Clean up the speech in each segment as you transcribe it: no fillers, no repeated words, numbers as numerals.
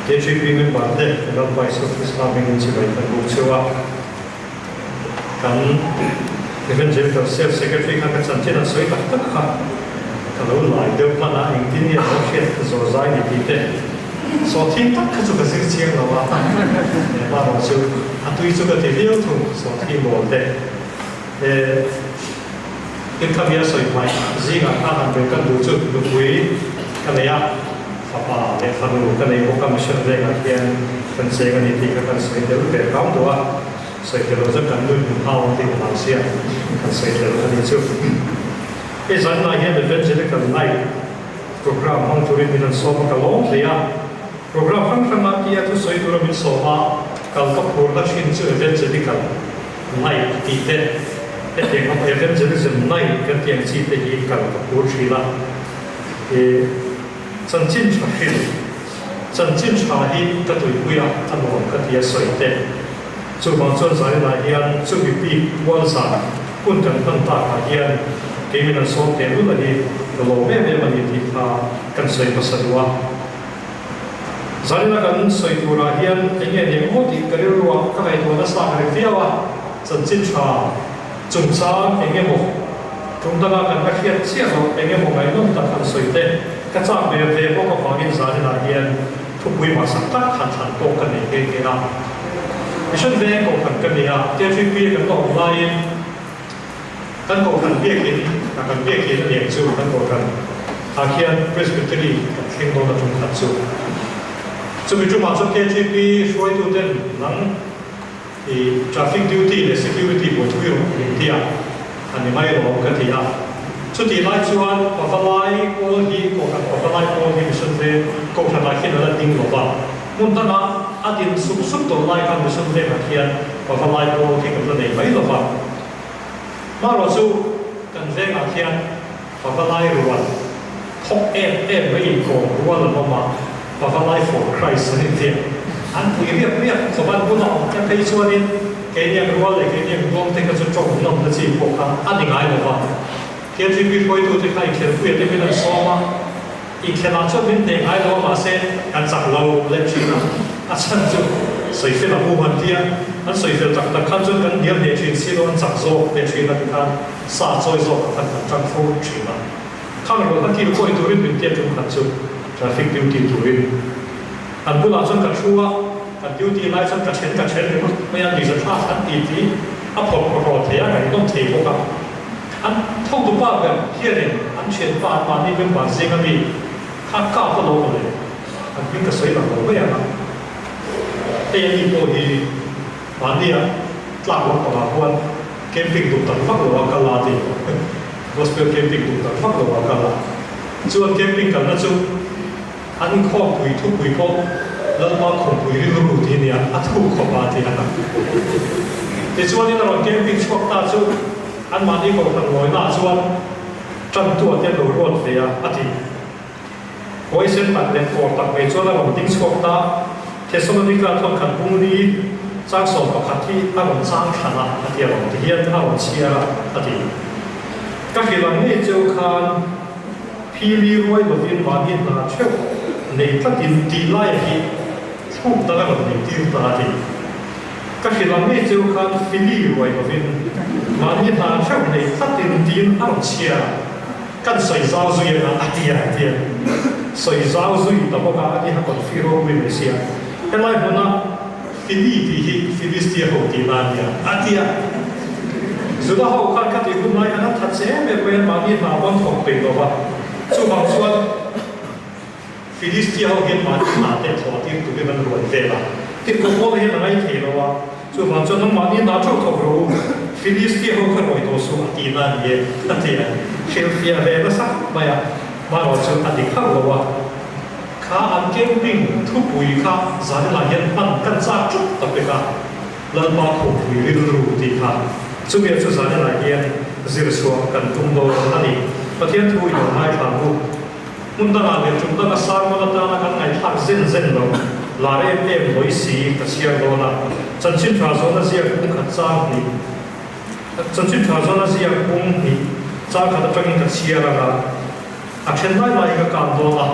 KGP member te kan Lalpa Isua Krista hmingin chibai kan buk cheu a. Kan Evangelical Cell Secretary kha ka chanchin an sawi tak tak kha ka lo lai deuh hman a, engtin nge an lo hriat zawh zai ni tih te sawhthing tak kha chu ka zir chiang lo a, hmanraw chu a tui chu ka ti viau thung sawhthing bawl te. Tin khami a sawi hmaih zingah khan han ve kan duh chu nupui ka nei a, fapa leh fanu ka nei bawk a, mission vengah hian kan cheng a ni tih kha kan sawi tel ve hram duh a, sawi tel lo chuan kan nui hmu hau ang tih ka hlau sia, kan sawi tel a ni chu. Hei zanlai hian Evangelical Night program hmang turin min han sawm a, ka lawm hle a, program hrang hranga tia thusawi tura min sawm a, kal ka phurna thin chu Evangelical Night tih te, hetiang ho Evangelism Night kan tih ang chi te hi kal ka phur thin a. I chanchin tha hrilh, chanchin tha hi ka tuipui a, a nuam ka ti a sawi te. Chuvang chuan Zarinah hian chumi bik pual zan hun kan hman takah hian kei min an sawm teh lul a hi ka lawm em em a ni tih kha kan sawi hmasa duh a. Zanina kan sawi turah hian eng nge nih maw tih ka rilruah ka ngaihtuah nasa ka ri viau a, chanchin tha chungchang eng emaw tum danga kan la hriat chiah loh eng emaw ngaihnawm tak han sawi te ka chak ve ve bawk avangin zaninah hian thupui hmasa tak han thlan pawh ka nei nghe nghe a. Mission Veng kohhran ka ni a, KGP kan la awm laiin Kan kohhran biakin a kan biakin a niang chu kan kohhran ah khian Presbytery kan thleng dawn a tum khat chu. Chumi tumah chuan KGP hruaitu ten nang i traffic duty leh security buaipui rawh min ti a, a ni mai lawm ka ti a. Chutih lai chuan Pavalai pawl hi kohhran Pavalai pawl hi Mission Veng kohhran ah khian a la ding lo va, hmun dangah a din sup sup tawh lai khan Mission Vengah khian Pavalai pawl hi kan la nei mai lo va. Hmarawh chu kan vengah khian Pavalai rual thawk em em mai inkawm rual an awm a, Pavalai for Christ an intiam. An pui riak riak khawp an bula awm te phei chuanin keini ang rual leh keini ang duang te kha chu tawng nawmna chi pawh kha a ni ngai lo va. KGP hruaitute kha inkhelpuia te min an sawm a, inkhelah chuan min hneh ngai lo a mahse kan chak lo leh thin a, a chhan chu sawifel a hum an tia, an sawifel tak tak khan chuan kan hnial hneh thin si lo an chak zawk leh thin a tikhan sa chawi zawk ah khan kan tang fo thin a. Khang rawlh a kil kawi turin min tia tum khat chu traffic duty turin an bulah chuan ka thu a, kan duty lai chuan ka then ka then ringawt mai a, nuihzathlak an ti ti a phawrh rawh thei a, ngaihnawm thei bawk a. An thawktu pa ber hianin an thianpa an mahni member zing ami kha kap a lo mawle, an hming ka sawi lang lo mai ang a. Hei ani pawh hi mahnia tlak lampangah khuan camping duh tak vak lo a kal a ti, gospel camping duh tak vak lo a kal a. Chuan camping kalna chu an inkhawmpui thupui pawh Lalpa khawmpui rilru tih nia a thuk khawp a ti a. Tichuanin a rawn camping chhuak ta chu Anmahni kohhran ngawihnaah chuan ṭantu a tel lo ruat ve a, a ti. Huaisen tak leh kawr tak mai chuan a rawn ding chhuak ta. Thesalonika thawnkhat bung li chang 11 hi a rawn chang thlan a, a ti a rawn ti hian a rawn chhiar a, a ti. Ka hrilh ang ngei cheu khan phili ruai lovin mahni hna theuh nei tlatin tih laia hi thluk dang a rawn nei tir ta, a ti. Ka hrilh ang ngei cheu khan Fili ruai lovin mahni hna theuh nei tlatin tiin a rawn chhiar a, kan sawi zau zui anga a ti a ti a. Sawi zau zui ta bawk a, ani kha confi ropui mai sia. Helai hmuna Fili tih hi Filistia ho tihna a nia a ti a. Juda ho khan khatih hun lai khan an that che em em mai a, mahni hna pawn thawk peih lova, chuvang chuan, Filistia ho hian mahni hna te thawh tir turin an ruai vel a, tirhkoh Paula hian a ngai thei lo a, chuvang chuan nangmahni hna theuh thawk rawh u, Filistia ho kha ruai tawh suh a tihna a ni e, a ti a, hrilhfiah ve nasa khawp mai a, hmarawh chu a dik hauh lo a, kha an camping thupui kha zanilai hian hman kan chak ṭup ta pek a, Lalpa khawpui rilru tih kha chumi chu zanilai hian zir chhuah kan tum dawn a ni, Pathian thu i lo ngaithla ang u. Hmun dangah leh tum danga sermon atana kan ngaihthlak zen zen lo, lar em em hawi si ka chhiar dawn a, chanchin tha zawna ziak bung khat chang hnih, chanchin tha zawna ziak bung hnih chang khat atangin ka chhiar ang a, a then lai lai hi ka kap dawn a.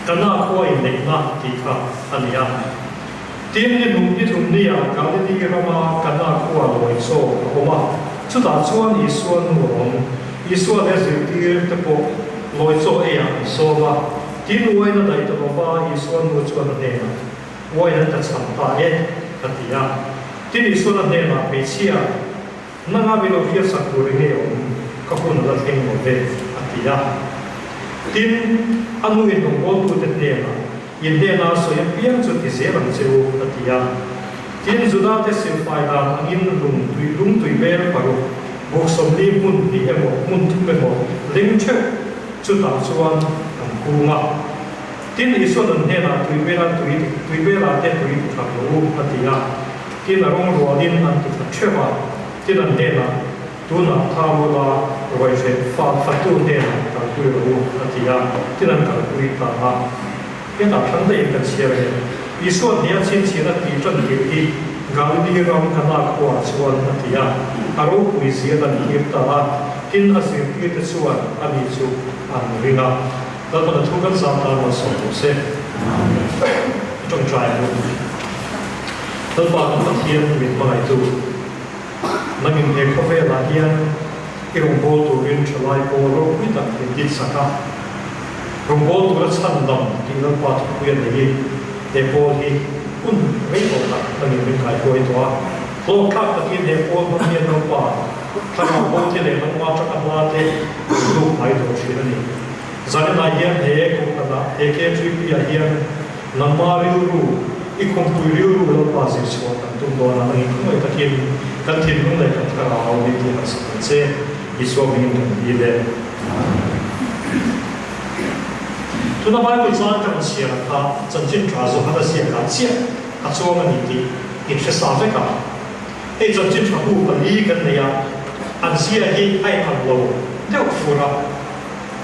Kana khua inneihna tih kha a ni a. Tin, ni hnung ni thum niah Galili rama Kana khua lawi chaw a awm a, chutah chuan Isua nu a awm. Isua leh zirtir te pawh lawi chaw eiah an sawm a. Tin, uain a daih ta lova Isua nu chuan a hnenah, Uain an tlachham ta e, a ti a. Tin, Isuan a hnenah, Hmeichhia, Nanga min lo hriatsak tur eng nge awm? Ka hun a la thleng lo ve, a ti a. Tin, a nuin rawngbawltute hnenah, In hnena sawi apiang chu ti zel ang che u, a ti a. Tin, Judate silfai dan angin lung tui lung tui bel paruk, buk 40 hmun hnih emaw hmun thum emaw leng theuh chutah chuan an kung a. Tin, Isua'n an hnenah tui bela tui tui belah te tui ti khat lo u, a ti a. Tin, a rawng rualin an ti khat theuh a. Tin, an hnenah, Tunah tha ula ruaihreh fa fatu hnenah kalpui rawh u, a ti a. Tin, an kalpui ta a. Hetah thlang daihin kan chhiar e. Isua'n hnia chhinchhiahna tih tan tirh hi Galili ram Kana khuaah chuan a ti a. A ropui zia lan tir ta a. Tin, a zirtirte chuan ani chu an ring a. Lalpan a thu kan zah tan malsawm rawh se. I tawngtai ang u. Lalpa kan Pathian min hmangaihtu, nangin he khawvelah hian i rawngbâwl turin thalai pawl ropui tak min dinsak a. Rawngbâwl tura chhandam tih Lalpa thupui a nei i, he pawl hi hun rei tawh tak nangin min kaihruai tawh a. Hlawkthlak takin he pawl hmang hian Lalpa thlarau bo te leh nangmah atanga hla te min hnuk hnai tawh thin a ni. Zaninah hian he kohhranah, he K3P ah hian nangmah rilru, i khumpui rilru Lalpa zir chhuah kan tum dawn a, nangin khawngaih takin kan thinlung leh kan thlarau min tih harsa ang che, Isua hmingin kan dil e. Tuna Bible chuan ka rawn chhiar ang kha chanchin tha Johana ziakah chiah a chuang a ni tih in hre sa vek a. Hei chanchin tha hu pali kan nei a, an zia hi a inang lo deuh fur a.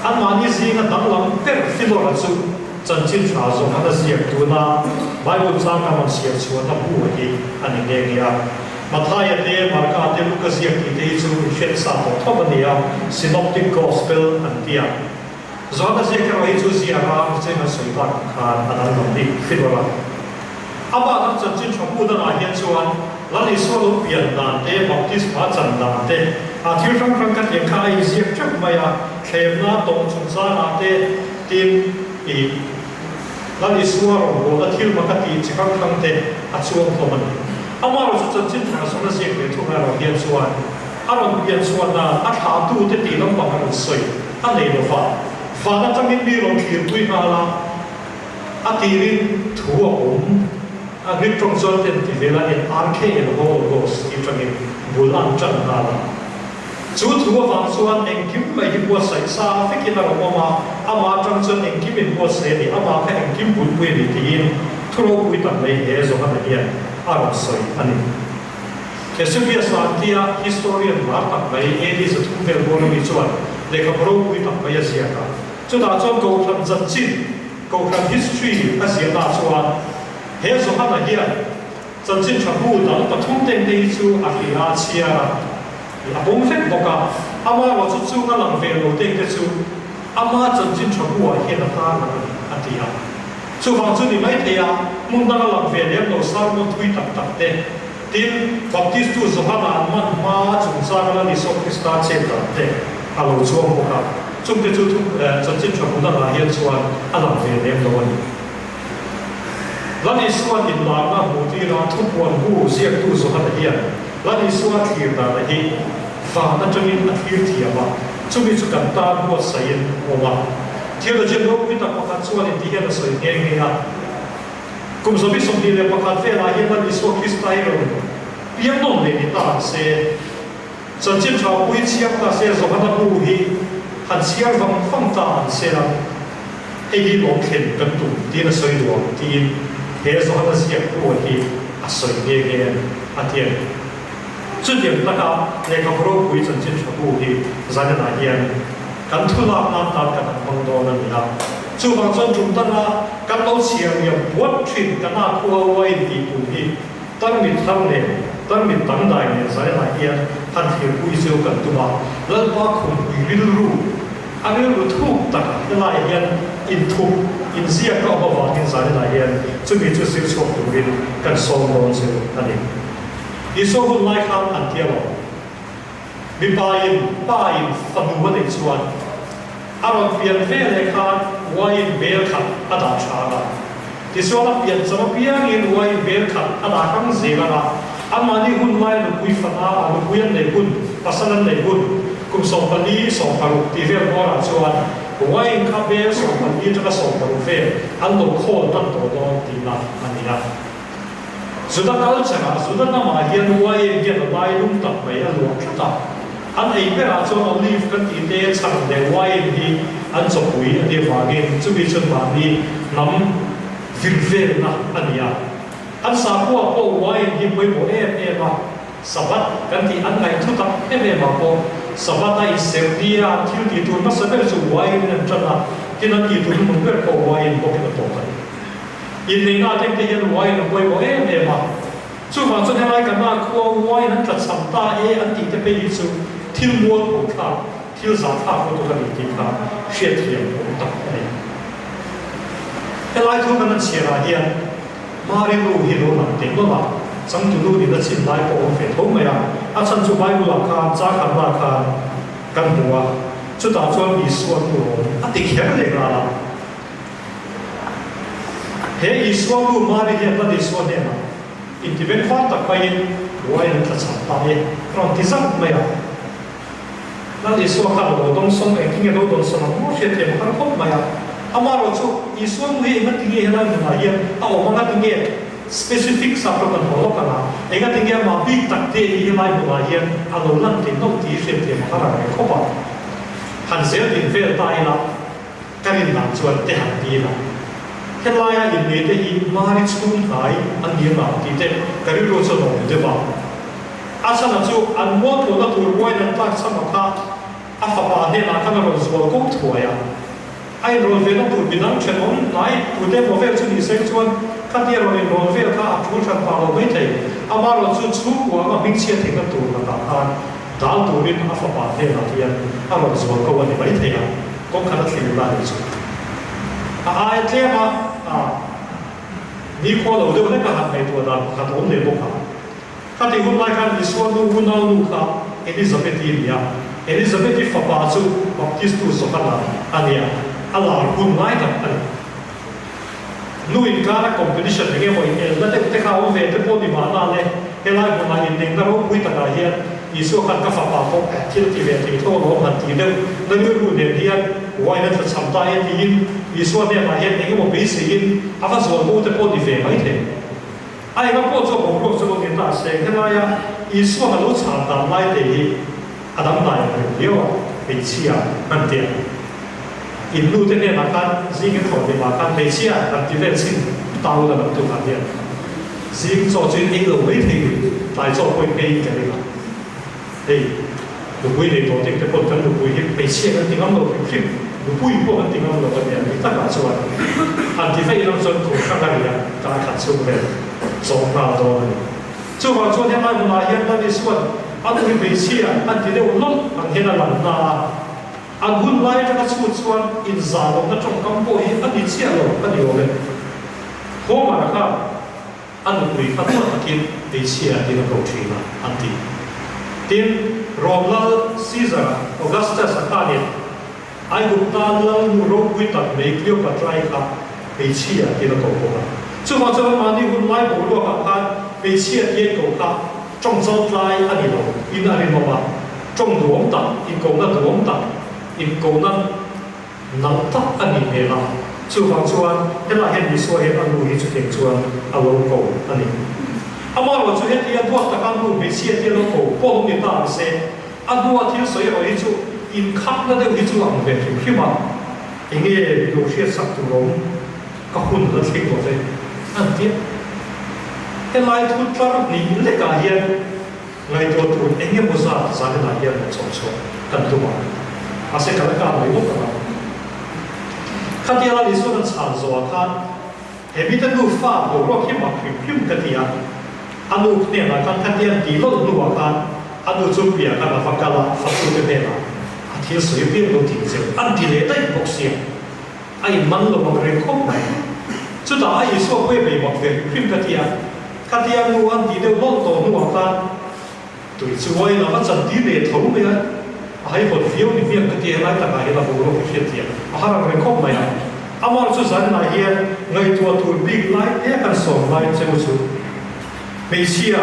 Anmahni zinga danglam ber filawra chu chanchin tha zawng a ziak tuna Bible chang kan rawn chhiar chhuahna bu hi a ni nghe nghe a. Mathaia te, Marka te, Luka ziak tih te hi chu inhriat sa tawh thawp a ni a, Synoptic Gospel an ti a. Johana ziak erawh hi chu ziah ram cheng an sawi tak ang khan a danglam bik filawr a. Amah dang chanchin tha bu dangah hian chuan Lal Isua lo pian dan te, baptisma chan dan te, a thil hrang hrang kha tiang kha a inziak teuh mai a, thlemna tawng chungchangah te tin i Lal Isua rawngbawlna thil mak a tih chi hrang hrang te a chuang hlawm a ni. Amaherawh chu chanchin tha zawn a ziak ve thung erawh hian chuan a rawn pian chhuah dan a thlahtute tih lampang a rawn sawi a nei lo va, van atangin mi rawn thlirpui nghal a, A tirin thu a awm. A Greek tawng chuan ten ti vel a en arkhe en hologos tih atangin bul an tan nghal a. Chu thu avang chuan engkim mai hi buatsaih sa vekin a rawn awm a, amah atang chuan engkim in buatsaih a ni, amah kha engkim bulpui a ni tiin thu ropui tak mai he Johana hian a rawn sawi a ni. Eusebius-a an tia historian lar tak mai AD 300 vel bawr ami chuan lehkhabu ropui tak mai a ziak a. Chutah chuan Kohhran chanchin, Kohhran history a ziahna chuan he Johana hian chanchin tha bu dang pathum teng te hi chu a hria a chhiar a, a pawm vek bawk a. Amaherawh chu chung a lang ve lo teng te chu ama chanchin tha bu ah hian a tar lang a ni, a ti a. Chuvang chu ni maithei a, hmun dang a lang ve lem lo sermon thui tak tak te, tin, Baptistu Johana an man hma chungchang a la ni Isua Krista chet dan te a lo chuang bawk a. Chungte chu thu chanchin tha hmu dangah hian chuan a lang ve lem lo a ni. Lal Isua inlarna hmuh tira thupuan bu ziaktu Johana hian Lal Isua thlir dana hi van atangin a thlir thiam a, chumi chu kan tan buatsaihin a awm a. Theologian ropui tak pakhat chuan inti hian a sawi nghe nghe a, Kum 21 velah hian Lal Isua Krista hi rawn piang nawn leh ni ta ang se. Chanchin tha pui chhiar ta se Johana bu hi han chhiar vang vang ta an se a, hei hi lawm thlen kan tum tiin a sawi duh ang tiin he Johana ziak bu hi a sawi nghe nghe a ni, a ti a ni. Chutiang taka lehkhabu ropui chanchin tha bu hi Zanenah hian kan thu lak nan tan kan han hmang dawn a ni a. Chuvang chuan tum danga kan lo chhiar liam puat thin ka hna khua uain tih tum hi Tarmit thar nen, tarmit dangdai nen zailah hian han thlirpui chu kan tum a, Lalpa khumpui rilru, a rilru thuk tak helaiah hian inthup, inziak a awm avangin zaninah hian chumi chu zir chhuak turin kan sawm dawn chu a ni. Isua hun lai khan an ti alawm. Mipain pain fanu a neih chuan a rawn pian ve leh khan uaiin bel khat a dah tha ang a. Tichuan a pian cham apiangin uaiin bel khat a dah hrang zel ang a. Anmahni hun lai nupui fana a nupui an neih hun, pasal an neih hun, kum 14, 16 tih vel hmawrah chuan uaiin kha bel 14 atanga 16 vel an lo khawl tan tawh dawn tihna a ni a. Juda culture-ah Juda hnamah hian uain hian a lai lum tak mai a luah tlat a. An ei berah chuan olive kan tih te chhan leh uain hi an chawpui a nih avangin chumi chuan mahni hnam vir velna a ni a. An sakhua pawh uain hi pawimawh em em a, Sabbath kan tih an ngaih thu tak em em ah pawh Sabbath a inserh nia an thil tih tur hmasa ber chu uain in an tan a, tin an tih tur hmun ber pawh uain bawkin a tawp a ni. Inneihna atang te hian wine a pawimawh em em a, chuvang chuan helai kan ah khua wine an tlachham ta e an tih te phei hi chu thil mualpho thlak, thil zahthlak lutuk a ni tih kha hriatthiam awm tak a ni. Helai thu kan han chhiarah hian Mari nu hi lo lang teh nawlh a, changtunu nihna chin lai pawh awm ve tho mai a, a chhan chu Bible ah khan changkhatna khan kan hmu a, chutah chuan Isua nu awm a ti kher leh nghal a. He Isua nu Mari hian Lal Isua hnenah intiveng far tak maiin uain an tlachham ta e, a rawn ti zauh mai a. Lal Isua khan a lo dawngsawm, engtin nge a lo dawnsawm ang maw hriatthiam a har khawp mai a. Amaherawh chu Isua nu hi engati nge helai hmunah hian a awm ang a ti nge specific sap rawh kan haw lawk ang a, engati nge amah bik tak te hi helai hmunah hian a lo lan theih nawlh tih hriatthiam a har ang reng khawp a. Han zel din vel ta ila. Ka rin dan chuan te han ti ila, helaia innei te hi Mari chhung hnai an ni ang tih te ka rilru chuan a awm deuh a. A chhan chu an mualphawhna tur uain an tlak cham a kha a fapa hnenah khan a rawn zual ko thuai a. A inrawl vena tur midang thenawm hnai tute emaw vel chu ni seng chuan khatia rawn inrawl vel kha a tul hran pah lo maithei. Amaherawhchu chhungkua anga hmingchhia theihna tur lakah khan dal turin a fapa hnenah hian a rawn zual ko a ni maithei a. Kawng khat a thlir la nih chu. A aia tlem a, a nikhua lo deuh hlek a han ngaihtuah dan pakhat a awm leh bawk a. Khatih hun lai khan Isua nu unau nu kha Elizabeth-i a ni a. Elizabeth-i fapa chu Baptistu Johana a ni a, a lar hun lai tak a ni. Nu inkara competition eng emaw inelna deuh te kha awm ve te pawh ni mahna le, helai hmunah inneihna ropui takah hian Isua khan ka fapa pawh thil ti ve thei tho alawm han ti deuh na rilru nen hian wine a tlachham ta e tiin Isua hnenah hian eng emaw beiseiin a va zual bo te pawh ni ve mai thei. A enga pawh chu a boruak chu lo ni ta se, helaia Isuan a lo chhan dan lai te hi a dangdai ang reng viau a, hmeichhia an ti a. In nu te hnenah khan zing in thawn hlimah khan hmeichhia an ti vel chin ta ula lam tukah hian zing chaw chu in ei lo mai thei ni, tlai chaw pawh in ei ka ring a. Hei nupui nei tawh te pawh kan nupui hi hmeichhia kan ti ngam lo hrim hrim, nupui pawh kan ti ngam lo a nia ni takah chuan han ti veih lam chuan kum hrang a ri a, kar khat chhung vel chawm nghal dawn a ni. Chuvang chuan helai hmunah hian Lal Isua'n a nu hi hmeichhia an ti deuh lawlh ang hian a lang hna a, an hun lai atanga chhut chuan inzah lohna tawngkam pawh hi a ni chiah lo a ni awm e. Homer-a khan a nupui kha duat takin hmeichhia tiin a ko thin a, an ti. Tin, Rom lal Caesar-a, Augustus-a khanin Aigupta lal nu ropui tak mai Cleopatra-i kha hmeichhia tiin a ko bawk a. Chuvang chuan mahni hun lai boruakah khan hmeichhia tia ko kha tawng chawltlai a ni lo in a rinawm a, tawng duhawm tak, inkona duhawm tak, inkona nalh tak a nih hmel a. Chuvang chuan helaiah hian Isua hian a nu hi chutiang chuan a lo ko a ni. Amaherawhchu chu hetia duat taka nu hmeichhia tia lo ko pawh lo ni ta ang se, A hnua thil sawi erawh hi chu inkhakna deuh hi chu ang ve hrim hrim a, enge lo hriatsak tur awm ka hun la thleng lo ve an ti a. Helai thu tlar hnih lekah hian ngaihtuah tur eng emaw zat zaninah hian rawn chawm chhuah kan tum a, mahse ka la kah mai bawk ang a. Khatia Lal Isuan an chhan zawhah khan He mite nufa boruak hi mak hrim hrim ka ti a, a nu hnenah khan khatia an tih lawlh hnuah khan a nu chu piah khan a va kal a, fatute hnenah a thil sawi piang lo tih zeuh an ti leh daih bawk sia. A inman lo ang reng khawp mai. Chutah a Isua pawh i bei mak ve hrim hrim ka ti a. Khatia nu an tih deuh lawlh tawh hnuah khan tui chu uai lova chantir leh tho mai a, a haihawt viau ni hmiang ka ti a, helai takah hian a boruak hi hriatthiam a har ang reng khawp mai a. Amah chu zanah hian ngaihtuah tur bik lai te kan sawm lai cheu chu hmeichhia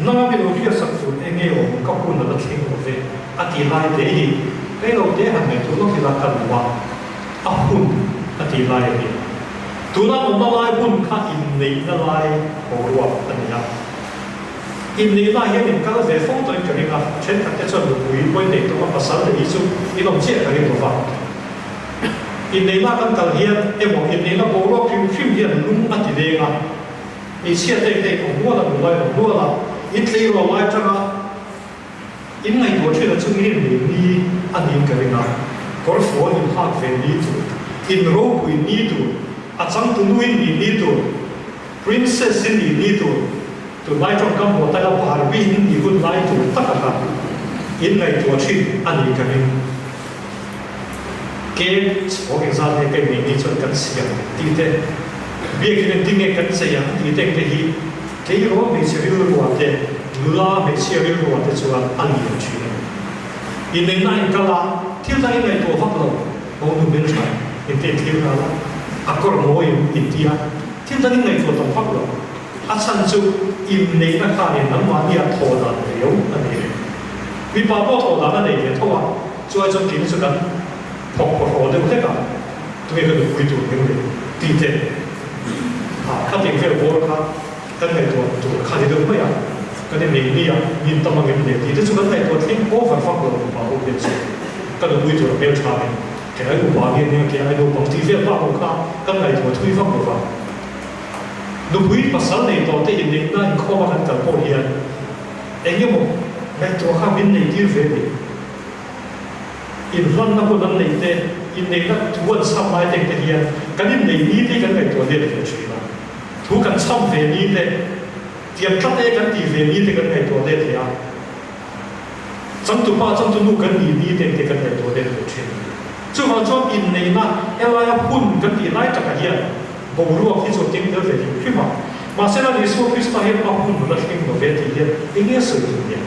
nanga mi lo hriatsak tur eng nge awm ka hun a la thleng lo ve a ti lai te hi rei lo te han ngaihtuah lawk ila ka duh a, a hun a ti lai a ni. Tuna awmna lai hun kha inneihna lai boruak a ni a. Inneihna hian in kal ve fo tawhin ka ring a, thenkhat te chuan nupui pawi nei tawh a pasal leh hi chu in awm chiah ka ring lo va. Inneihna kan kal hian emaw inneihna boruak hrim hrim hian lung a ti leng a, hmeichhia te te in awm nual a, nula in awm nual a, in tleirawl lai atanga in ngaihtuah thin a chungin in nei ni a niin ka ring a, kawrfual in hak ve ni tur, in ropui ni tur, a changtunu in nih ni tur, Princess in nih ni tur, tunlai tawngkam haw taka Barbie in nih hun lai tur taka kha in ngaihtuah thin a nih ka ring. Ke chhawng engzat nge ka inneih ni chuan kan siam tih te, biakin engtin nge kan chei ang tih te engte hi tleirawl hmeichhe rilrua te, nula hmeichhia rilrua te chuan a lian thin a ni. Inneihna in kal a, thil dang in ngaihtuah vak lo, hawng nu hmeltha engte in thlir nghal a, a kawr mawi in ti a, Thil dangin ngaihtuah tam vak lo. A chhan chu inneihna khanin nangmahnia thaw dan riau a nei reng. Mipa pawh thaw dan a nei ve tho a, chuai chuan keini chu kan thawk phawhraw deuh hlek a, tunge ka nupui tur hming leh tih te ah khating vel bawr kha kan ngaihtuah tur kha ni deuh mai a, kan inneih ni a min tam angem le tih te chu kan ngaihtuah thleng over vak lo mipa ho hian chu ka nupui tur a hmeltha in Ke ai upa nge nia ke ai naupang tih vel bak ho kha kan ngaihtuah thui vak lo va. Nupui pasal nei tawh te inneihna inkhawm a kan kal pawh hian eng emaw ngaihtuah kha min nei tir ve ni. Inhlanna hun an neih te, inneihna thu an chham lai te te hian kan inneih ni te hi kan ngaihtuah let ve thin a. Thu kan chham ve ni te, tiam tlat e kan tih ve ni te kan ngaihtuah let leh a. Changtupa, changtunu kan nih ni te te kan ngaihtuah let ve thin. Chuvang chuan inneihna helaia hun kan tih lai takah hian boruak hi chu a keng tel ve hrim hrim a. Mahse la Isua Krista hian a hun la thleng lo ve tih hian eng nge sawi tur nia?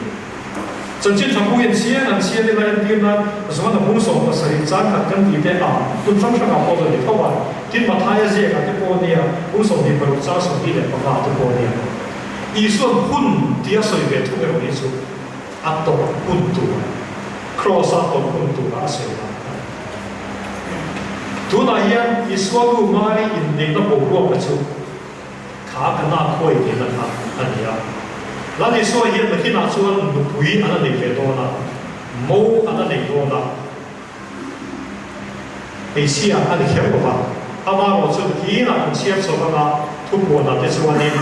Chanchin tha pu in chiang an chhiat ila entir nan John a bung 17 chang khat kan tih te a hun hrang hrangah pawh la ni tho a, tin Mathaia ziakah te pawh nia bung 26 chang 25 te pawh nia. Isua'n hun tia sawi ve thung erawh hi chu a tawrh hun tur, Kraws-a tawrh hun tura a sawi dan a ni. Tunah hian Isua nu Mari inneihna boruaka chu kha ka na khawi nena kha a ni a. Lal Isua hian nakinah chuan nupui a la nei ve dawn a, mo a la nei dawn a. Hmeichhia a ni kher lo va, amarawh chu nakinah kan chhiar chho anga thupuanah te chuanin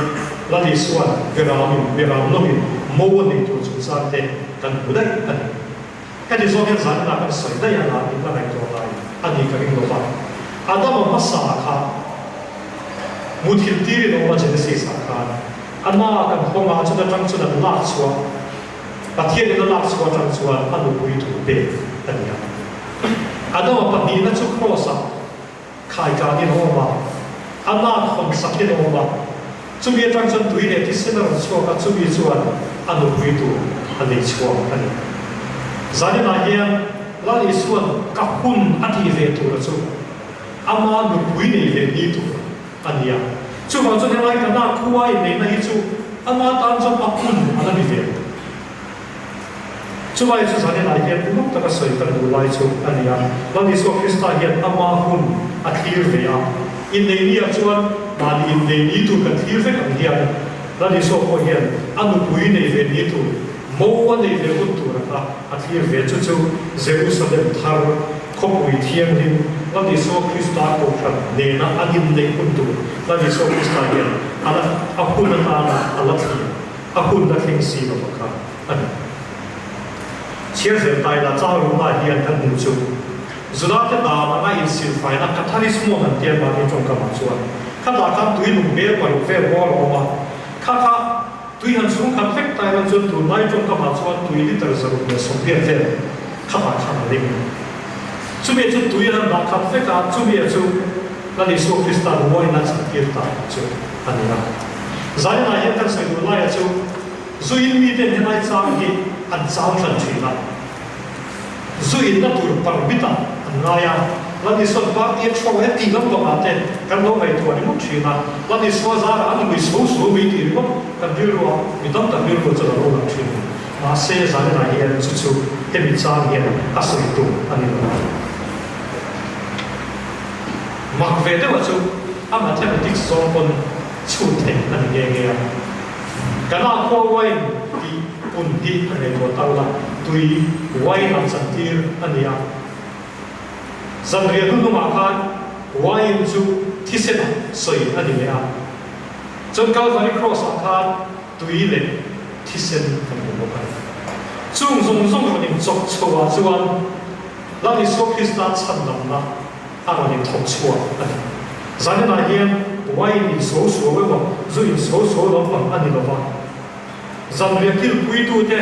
Lal Isua'n Beramin, Beram lovin mo a nei tur chungchang te kan hmu daih a ni. Heti zawng hian zaninah kan sawi daih anga in la ngaihtuah lai a ni ka ring lo va. Adama hmasa kha muthilh tirin a awm a Genesis ah khan a na kan hawng a, chuta tang chuan an lak chhuah. Pathianin a lak chhuah atang chuan a nupui tur pek a ni a. Adama pahnihna chu Kraws-ah khaikanin a awm a, a lak hawn sakin a awm a. Chumi atang chuan tui leh thisen a rawn chhuak a, chumi chuan a nupui tur a lei chhuak a ni. Zaninah hian Lal Isua'n ka hun a tih ve tura chu ama nupui nei ve ni tur a ni a. Chuvang chuan helai ka nak khua inneihna hi chu ama tan chuan a hun a la ni ve lo. Chulai chu zaninah hian uluk taka sawi kan duh lai chu a ni a. Lal Isua Krista hian ama hun a thlir ve a. Inneih ni ah chuan mahni innei ni tur kan thlir vek ang hian Lal Isua pawh hian a nupui nei ve ni tur, mo a nei ve hun tur anga a thlir ve chu chu Jerusalem thar Khawpui Thianghlim, Lal Isua Krista Kohhran nena an inneih hun tur Lal Isua Krista hian a la a hun atana a la thlir, a hun la thleng si lo kha a ni. Chhiar zel ta ila Chauruhna hian kan hmuh chu Judate dan anga insilfaina Katharismon an tia mahni tawngkamah chuan khatah khan tui lung bel paruk vel bawr a awm a, kha kha Tui han chhung khat vek ta erawh chuan tunlai tawngkamah chuan tui litre 180 vel khatah khan a ling. Chumi chu tui an han dah khat vek a, chumi chu Lal Isua Krista'n wine a chantir ta chu a ni a. Zainah hian kan sawi duh laia chu zuin miten helai chang hi an chang hran thin a. Zu inna tur permit-ah an ngai a, Lal Isua'n party a throw e tih lampangah te kan lo ngaihtuah ringawt thin a, Lal Isua zarah an lui so so mai tih ringawt kan rilruah mi tam tak rilruah chuan a lo lang thin. Mahse, zaninah hian chu chu hemi chang hian a sawi tum a ni lo. Mak ve deuhah chu a mathematics zawng pawn chhut theih a ni nghe nghe a. Kan ah khua wine tih pun hi a ngaihtuah ta ula, tui wine ah chantir a ni a. Zanriah hnuhnungah khan wine chu thisen ah sawi a ni leh a. Chuan Calvary Cross ah khan tui leh thisen kan hmu bawk a ni. Chung zawng zawng rawn inchawk chho ah chuan Lal Isua Krista chhandamna a rawn inthawk chhuak a ni. Zaninah hian wine in so suau emaw zu in so suau lampang a ni lo va. Zanriah kilpuitute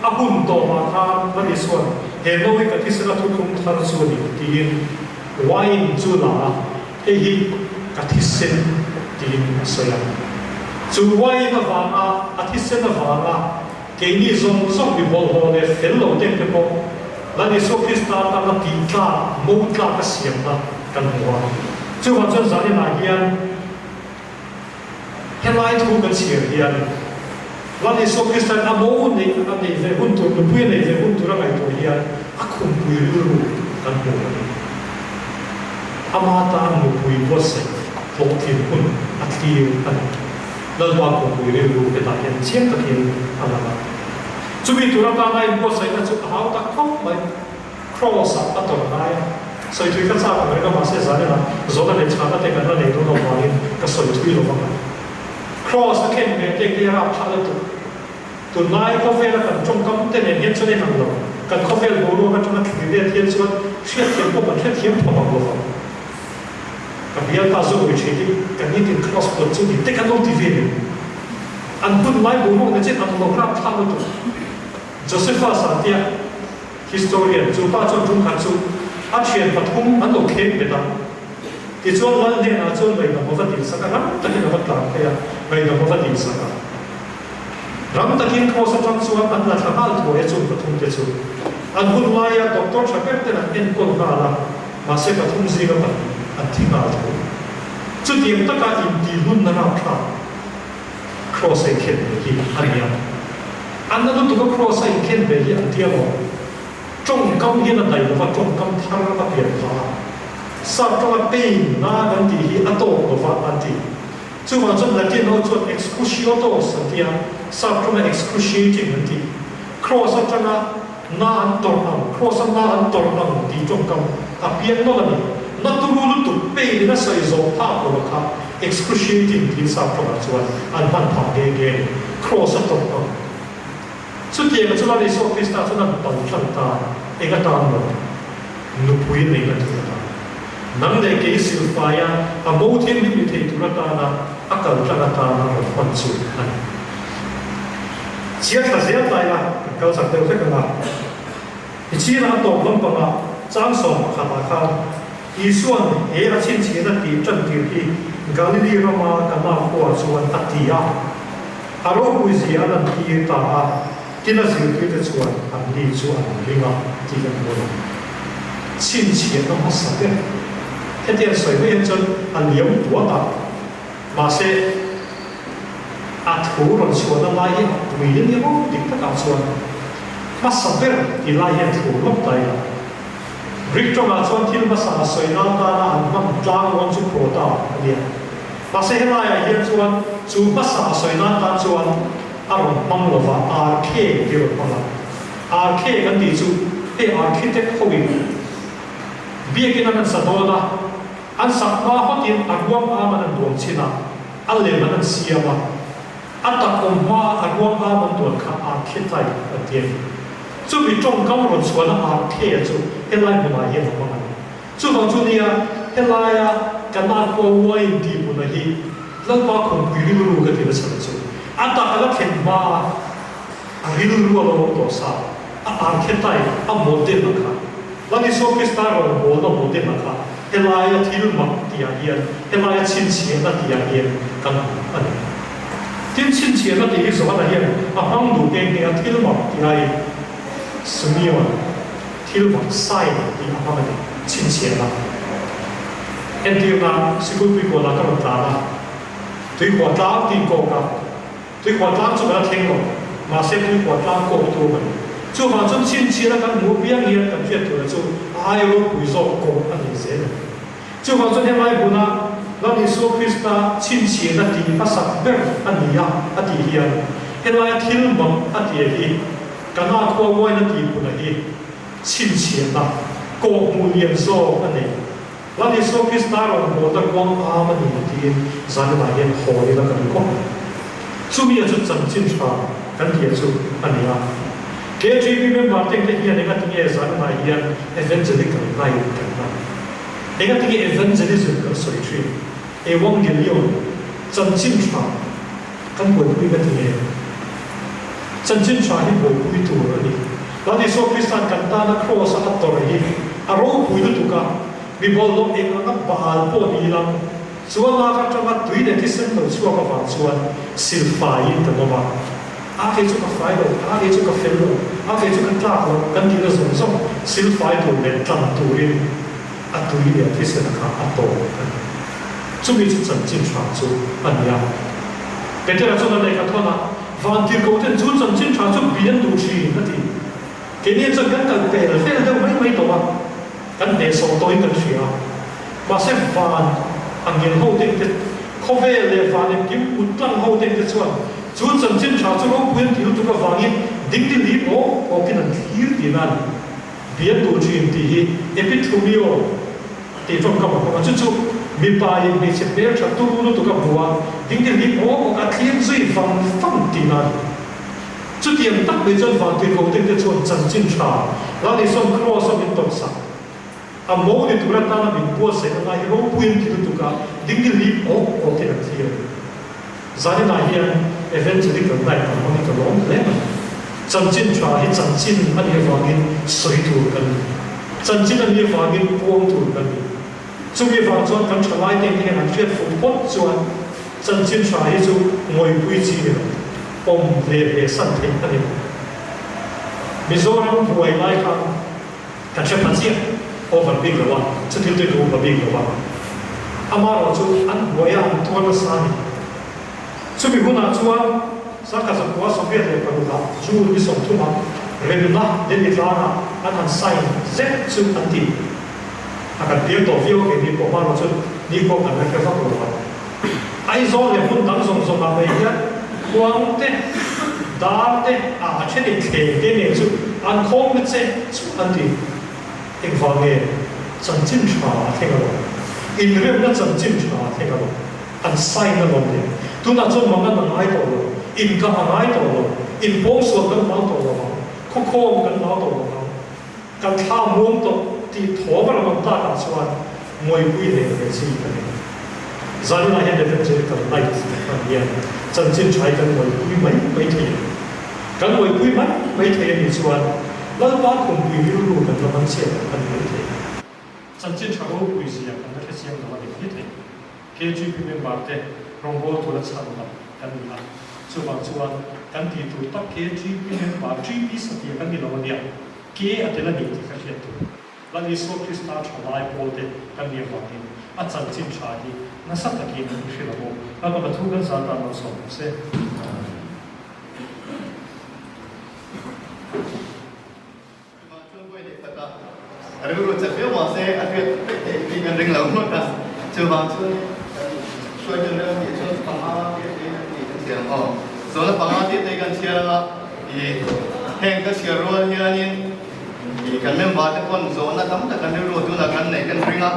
a hun tawpah khan Lal Isua'n he no hi ka thisena thuthlung thar chu a ni tiin wine chu la a, hei hi ka thisen tiin a sawi a. Chu wine avanga a thisen avanga Keini zawng zawng mi bawlhhlawh leh fel lo deuh te pawh Lal Isua Krista tana tih tlak, mo tlak a siamna kan hmu a. Chuvang chuan zaninah hian helai thu kan chhiar hian Lal Isua Krista'n a mo neih a neih ve hun tur, nupui a neih ve hun tur a ngaihtuah hian a khumpui rilru kan hmu a ni. Ama tan nupui buatsaih hlawhtlin hun a thlir a ni. Lalpa khawpui rilru hetah hian chiang takin a lang a. Chumi tur atana inbuatsaihna chu a hau tak khawp mai. Kraws-ah a tawrh ngai a. Sawi thui ka chak ang reng a, mahse zaninah zawhna leh chhana te kan la nei dawn avangin ka sawi thui lo vang a. Kraws a khen ve tek te rap thlah lutuk. Tunlai khawvela kan tawngkam te nen hian chuan a inang lo. Kan khawvel boruak atanga thlir let hian chuan hriatthiam pawh kan hrethiam tho ang lo vang. Ka bialpa zu ui thin hi ka nitin cross pawt chu ni te kan lo ti ve ni. An hun lai boruak na chin ang lo rap thlak lutuk. Josephus a tia historian chu pa chuan tum khat chu a thian pathum an lo kheng bet a. Tichuan lal hnenah chuan ngaihdam a va dil sak a, rang takin a va tlan phei a, ngaihdam a va dil sak a. Rang takin cross atang chuan an la thla nghal thuai a chung pathum te chu. An hun laia doctor tha ber ten an enkawl nghal a. Mahse pathum zinga pahnih an thi nghal tho. Chutiang taka intihlunna rapthlak Kraws a inkhen ve hi a ni a. An na lutuka Kraws a inkhen ve hi an tia lo. Tawngkam hian a daih lova tawngkam thar a pian phah a. Sap tawnga pain na kan tih hi a tawk lova an ti. Chuvang chuan Latin ho chuan excruciotos an ti a, sap tawnga excruciating an ti. Kraws atanga Na an tawrh ang, Kraws-a na an tawrh ang tih tawngkam a piang nawlh a ni. Na turu lutuk pain in a sawi zawh phak lo a kha excruciating tiin sap tawngah chuan an hman phah nghe nghe a ni. Kraws-a tawrh ang. Chutiang chu Lal Isua Krista chuan an pal tlang ta, eng atan maw? Nupui neihna tur atan. Nang leh kei silfaia a mo thianghlim ni thei tur atana a kal tlang atana rawn hman chu a ni. Chhia thla zel ta ila kan kal chak deuh hlek ang a. Tichhina a tawp lampangah chang 11 ah khan Isua'n he a chhinchhiahna tih tan tir hi Galili rama Kana khua chuan a ti a. A ropui zia a lantir ta a. Tin a zirtirte chuan an ni chu an ring a tih kan hmu a ni. Chhinchhiahna hmasa ber hetiang sawi mai hian chuan a liam puat a, mahse a thu rawn chhuahna lai hi a pui a nia maw dik takah chuan hmasa ber tih lai hian thu lawk ta ila. Greek tawngah chuan thil hmasa a sawina atana an hman tlanglawn chu prota a nia. Mahse helaiah hian chuan chu hmasa a sawina atan chuan a rawn hmang lo va, arkhe tih a rawn hmang a. Arkhe kan tih chu hei architect hoin biakin an an sa dawn a, an sak hma hawtin a ruang am an an duang chhin a, a lem an an siam a, a tak awm hma a ruang am an duan kha archetype an ti a ni. Chumi tawngkam rawn chhuahna arkhe chu helai hmunah hian a hmang a ni. Chuvang chu nia, helaia kan Aqua Wine tih hmuna hi Lalpa khumpui rilru ka ti nasa ta chu. A tak a la thlen hma a, a rilru a lo awm tawh sa, a archetype, a model a kha. Lal Isua Krista rawngbawlna model a kha helaia thil mak tihah hian, helaia chhinchhiahna tihah hian kan hmu a ni. Tin, chhinchhiahna tih hi Johana hian a hmang duh nghe nghe a, thil mak tih aiin Simeon thil mak, sign, tih a hmang a ni, chhinchhiahna. Entirna, Sikulpui kualah ka rawn tlan a, tuikhuah tlang tih kawk a, Tuikhuah tlang chu kan a thleng lo, mahse tuikhuah tlang kawk tu a ni. Chuvang chuan chhinchhiahna kan hmuh apiang hian kan hriat turah chu a ai ropui zawk kawk a nei zel a ni. Chuvang chuan helai hmuna Lal Isua Krista chhinchhiahna tih hmasak ber a ni a a tih hian helaia thil mak a tia hi Kana khua uaina tih hmunah hi chhinchhiahna kawh hmuh lian zawk a nei. Lal Isua Krista rawngbawlna kuang am a ni tiin zanah hian haw ila ka duh khawp mai. Chumi a chu chanchin tha kan tih a chu a ni a. KGB member te te hian engatinge zanah hian evangelical night kan hman? Engatinge evangelism kan sawi thin? Euangelion, chanchin tha kan buaipui ngatinge? Chanchin tha hi buaipui tur a ni. Lal Isua Krista'n kan tana Kraws-a a tawrh hi a ropui lutuk a, mi bawlhhlawh eng anga bal pawh ni ila, chu a lak atanga tui leh thisen lo chhuak avang chuan silfaiin kan awm a. A kei chu ka fai lo, a kei chu ka fel lo, a kei chu ka tlak lo kan tihna zawng zawng silfai tur leh tlan turin a tui leh thisen kha a tawp a ni. Chumi chu chanchin tha chu a ni a. Petera chuan a lehkha thawn a, Vantirhkoh ten chu chanchin tha chu bi an duh thin, a ti. Keini chuan kan kal pel vel deuh mai mai tawh a, kan hnehsawh tawhin kan hria a. Mahse van a ngil ho ten te, khawvel leh van engkim kut tlang ho ten te chuan chu chanchin tha chu ropui an ti lutuk avangin dingdi lip awk awkin an thlir tihna a ni. Bi an duh thin tih hi epithumio tih tawngkam a hmang a, chu chu mipa in hmeichhe hmeltha turu lutuk a hmu a, dingdi lip awk awk a thlir zui vang vang tihna a ni. Chutiang tak mai chuan Vantirhkoh te te chuan chanchin tha Lal Isua'n Kraws a min tawrhsak a mo ni tur atana min buatsaih a ngai hi ropui an ti lutuk a, dingdi lip awk awkin an thlir a ni. Zaninah hian Evangelical Night kan hmang hi ka lawm hle mai. Chanchin tha hi chanchin a nih avangin sawi tur kan ni. Chanchin a nih avangin puang tur kan ni. Chumi vang chuan kan thalai te hian an hriat fuh phawt chuan chanchin tha hi chu ngawipui chi ni lo, pawm hle hle san theih a ni lo. Mizoram buai lai khan Kan hre pha chiah over bik lo a, chuthil chu duh pha bik lo a. Amaherawh chu an buai a, an tuar nasa a ni. Chumi hunah chuan Sangha Zakua 86 ah June ni 30 ah remna Delhi tlangah an han sign zet chu an ti. A kan piang tawh viau a keini pawh amaherawh chu nikhua kan la hre vak lo a. Aizawl leh hmun dang zawng zawngah mai hian khuang te, dar te, ah a then in thleng te nen chu an khawm na che chu an ti. Engvang nge chanchin tha a thleng alawm? Inremna chanchin tha a thleng alawm? An sign alawm le. Tunah chuan mangan a ngai tawh lo, inkah a ngai tawh lo, inpawngsual kan hlau tawh lo ang, khawkhawm kan hlau tawh lo ang. Kan thla muang tawh tih thawm a rawn awm takah chuan ngawipui leh ve chi ka nei. Zaninah hian Evangelical Night kan hman hian chanchin tha hi kan ngawipui mai mai thei a ni. Kan ngawipui mai mai thei a nih chuan Lalpa khumpui rilru kan la man chhiat a ni mai thei. Chanchin tha ropui zia kan la hrechiang lo a ni mai thei. KGP member te rawngbawltu tura chhan lam kan ni a, chuvang chuan kan tih tur tak KGP member GP satliah kan ni lo a nia, K a tel a ni tih ka hriat tur. Lal Isua Krista thalai pawl te kan nih avangin a chanchin tha hi nasa takin i hre lo aw. Lalpa ka thu kan zan tan lo sawm ang se. Chuvang chuan vawi leh khat a rilru chat viau mah se a hriat vek theih tih kan ring lo ngawt a. Chuvang chuan kan hruaitu rem tih chuan panga tir te an tih kan chhiar ang aw. Zawhna panga tir te kan chhiar ang a, ih heng ka chhiar rual hianin ih kan member te pawn zawhna tam tak kan rilru tunah kan neih kan ring a,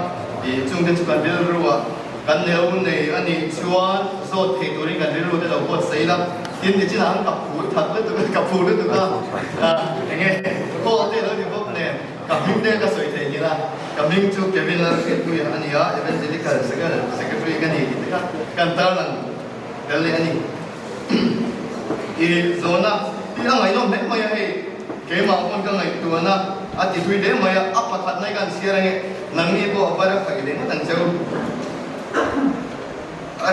ih chungte chu kan rilru ah kan neu nei a nih chuan zawt thei turin kan rilru te lo buatsaih ila. Tin nichinah an ka phur that lutuk a, ka phur lutuk a, enge call te lo ni bawk nen ka hming te ka sawi thei nghilh a, ka hming chu Kevin Lalhriatpuia a ni a, Evangelical Secretary ka ni tih te kha kan tarlang tel leh a ni. I zawhna hi a ngaihnawm hle mai a hei, keimah pawn ka ngaihtuahna. A ti thui hle mai a, a pakhatna hi kan chhiar ange, nangni pawh a var a faih leh ngawt ang cheu.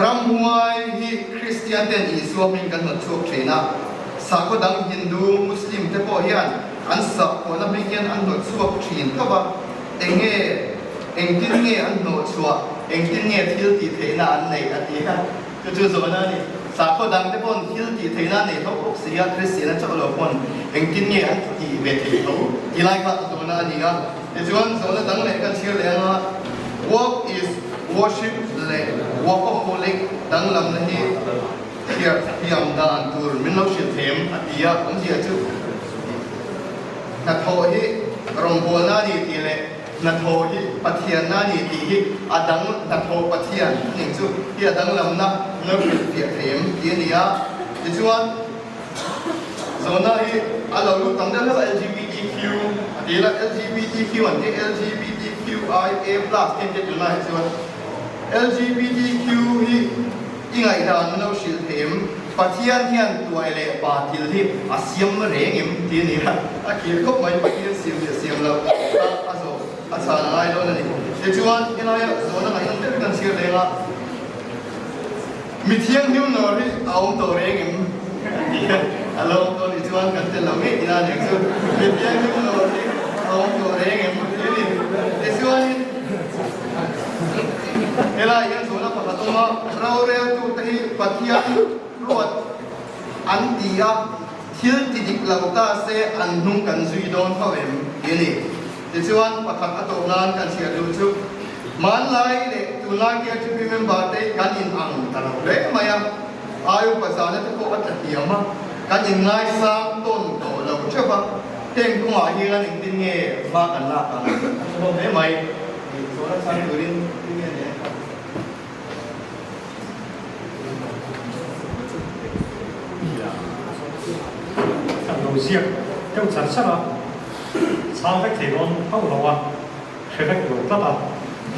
Ramhuai hi Kristian ten Isua hming kan hnawt chhuak thin a, sakhaw dang Hindu, Muslim te pawh hian an sakhuana hming hian an hnawt chhuak thin tho va, enge engtin nge an hnawh chhuah, engtin nge thil tih theihna an neih a ti a. Chu chu zawhna a ni. Sakhaw dangte pawn thil tih theihna a nei tho bawk si a, Kristian a chauh lo pawn engtin nge an tih ve theih tho ti lai kha zawhna a ni a. Tichuan zawhna dang leh kan chhiar leh anga Work is worship leh workaholic danglamna hi thiar thiam dan tur min lo hrilh them a ti a, awmzia chu hnathawh hi rawngbawlna a ni tih leh Hnathawh hi Pathianna a ni tih hi a dang hnathawh Pathian ning chu hi a danglamna lo hrilhfiah thei em tih a ni a. Tichuan, zawhna hi a lo lut tam deuh deuh a, LGBTQ a ti ila, LGBTQ an tih LGBTQIA plus te an ti tunlai hi chuan LGBTQ hi i ngaihdan lo hrilh thei em? Pathian hian tuai leh pa thil hi a siam reng em tih a ni a, a khir khawp mai Pathian siam leh siam loh kha a zawh a chhan a ngai dawn a ni. Tichuan helaia zawhna ngaihnawm deuh hi kan chhiar leng a, Mi thianghlim nawr hi a awm tawh reng em an ti a, a lo awm tawh nih chuan kan tel lo ngei tina aniang chu, mi thianghlim nawr hi a awm tawh reng em tih a ni. Tichuanin Helai hian zawhna pakhat awm a, roreltute hi Pathian ruat an ti a, thil ti dik lo ta se an hnung kan zui dawn tho em tih a ni. Tichuan, pakhat a tawh nan kan chhiar duh chu, hmanlai leh tunlai KTP member te kan in ang ta lo hle mai a, ai upa zana te pawh a tla hniam a, kan inngaisang tawn tawh lo theuh a, heng kawngah hian engtin nge hma kan lak ang a tha hlawm hle mai. Zawhna chhan turin thil nge ni a? Kan lo ziak deuh char char a, chhang vek thei dawn hauh lo a, hre vek lo tlat a,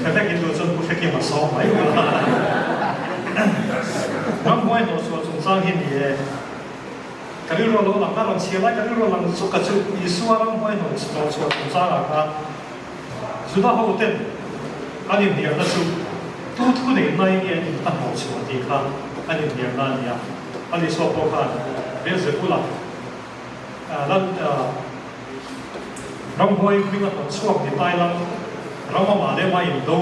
hre vek in duh chuan pu Hrekim a sawm mai ula. Ramhuai hnawhchhuah chungchang hi ni e. Ka rilru a lo lang a rawn chhiar lai ka rilru a lang zuk a chu Isua ramhuai hnawhchhuah chungchangah khan Juda ho ten an inhnialna chu tu thu nei mai nge an in ta hnawh chhuah tih kha an inhnialna a ni a. A Isua pawh khan Beelzebula lal ramhuai hming a hnawh chhuak ni tai lang ram amah leh amah indo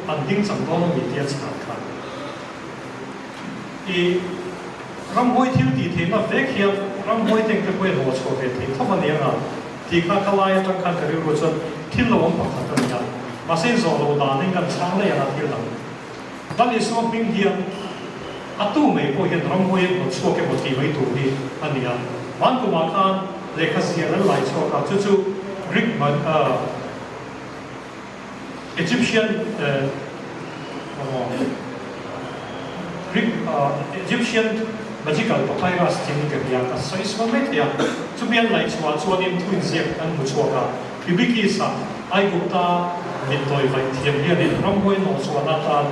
an ding chang dawn a ni tih a chhan kha. I ramhuai thil tih theihna vek hian ramhuai tengte pawhin hnawh chhuah ve theih tho a ni ang a. Tih kha ka lai atang khan ka rilru chuan thil lo awm pakhat a ni a, mahse zawh loh danin kan chhang daih ang a thil dang. Lal Isua hming hian a tu mai pawh hian ramhuai a hnawt chhuak emaw tih mai tur hi a ni a. Hman kumah khan lehkha ziah an lai chhuak a, chu chu Greek Egyptian Greek Egyptian magical papyrus tiin ka hria, ka sawi sual mai thei a. Chumi an laihchhuah chuanin thu inziak an hmu chhuak a, Hibikis-a Aigupta mitdawi vaih thiam hianin ramhuai nawhchhuahna atan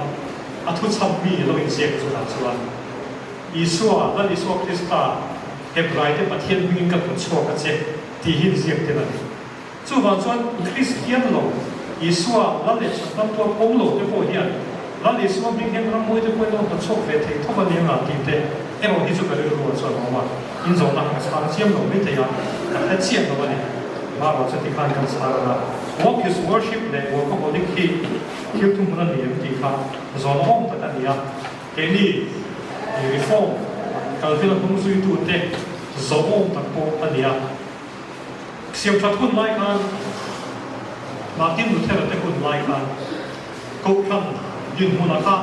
a thuchham mi lo inziak chutah chuan Isua, Lal Isua Krista, Hebraite Pathian hmingin ka hnawt chhuak a che tih hi inziak tel a ni. Chuvang chuan Kristian lo, Isua Lal leh Chhandamtu a pawm lo te pawh hian Lal Isua hming hian rammawi te pawhin lo hnawtchhuak ve thei tho a ni anga tih te erawh hi chu ka rilru ah chuan a awm a, inzawhna ka chhang chiam lo mai thei a, ka hre chiah lo a ni. Marawh chuti khan kan chhar ang a, Work is worship leh workaholic hi thil thuhmun a ni em tih kha zawhna awm tak a ni a, keini reform kalvela hnungzuitute zawh awm tak pawh a ni a. Siamthat hun lai khan Martin Luther-a te hun lai khan Kohhran dinhmunah kha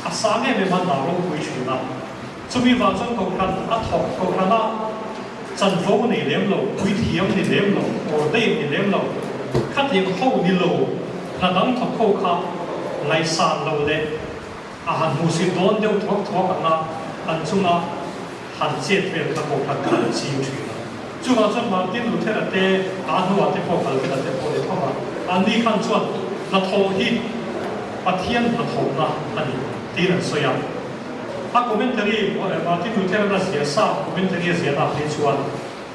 a sang em em a hna ropui thin a. Chumi vang chuan Kohhran a thawk, Kohhrana chanvo nei lem lo, puithiam ni lem lo, ordain ni lem lo, khatiang ho ni lo, hna dang thawk ho kha ngaihsan lo leh a han hmuhsit dawn deuh thuak thuak ang a, an chunga han chet vel kha Kohhran kha an ching thin a. Chuvang chuan Martin Luther-a te, a hnuah te pawh Calvin-a te pawh ni tho a, anni khan chuan hnathawh hi Pathian hnathawhna a ni tiin an sawi a. A commentary, Martin Luther-a ziah sa commentary a ziahna phei chuan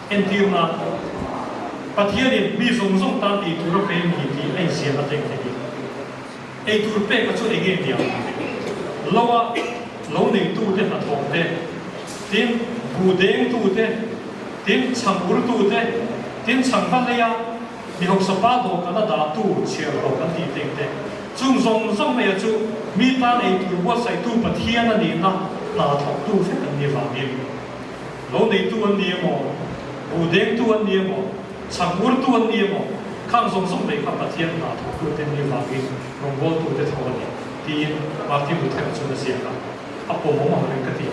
entirna. Pathianin mi zawng zawng tan ei tur a pe ni tih a inziahna teng thei hi. Ei tur peka chu enge nia? Loa lo neitute hnathawk te, tin bu dengtute, tin chhang urtute, tin chhangva leia mi hausa pa dawhkan a dahtu chhiar hlawh kan tih teng te, chung zawng zawng maia chu mi tan ei tur buatsaihtu Pathian a nihna hna thawktu vek an ni vangin. Lo neitu an ni emaw, bu dengtu an ni emaw, chhang urtu an ni emaw, khang zawng zawng mai kha Pathian hna thawktute ni vangin rawngbawltute tho a ni, tiin Martin Luther chuan a ziak a, a pawmawm ang reng ka ti.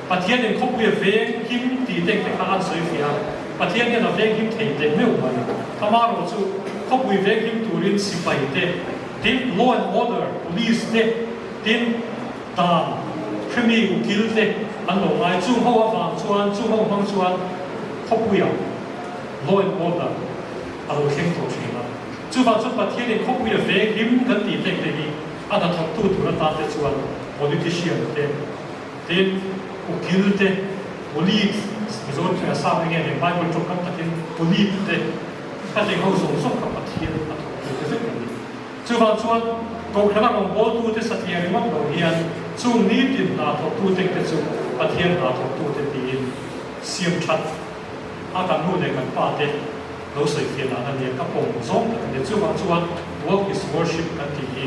Pathianin khawpui a veng him tih teng te kha an sawi fiah a, Pathian hian a veng him thei teh meuh mai. Amaherawh chu khawpui veng him turin sipai te, tin law and order, police te, tin Dan hremi ukil te an lo ngai. Chung ho avang chuan, chung ho hmang chuan khawpuiah law and order a lo thleng tawh thin a. Chuvang chuan Pathianin khawpuia veng him kan tih hlek te hi a hnathawktu tur atan te chuan politician te, tin ukil te, police, Mizo thlenga sang enge nen Bible tawngkam takin police te, khatiang ho zawng zawng kha Pathian hnathawktu te vek an ni. Chuvang chuan Kohhrana rawngbawltute satliah ringawt lo hian chung nitin hna thawktute te chu Pathian hna thawktute tiin siam that a kan nu leh kan pa te lo sawi fiah dan a nia ka pawm zawng tak a nia. Chuvang chuan work is worship kan tih hi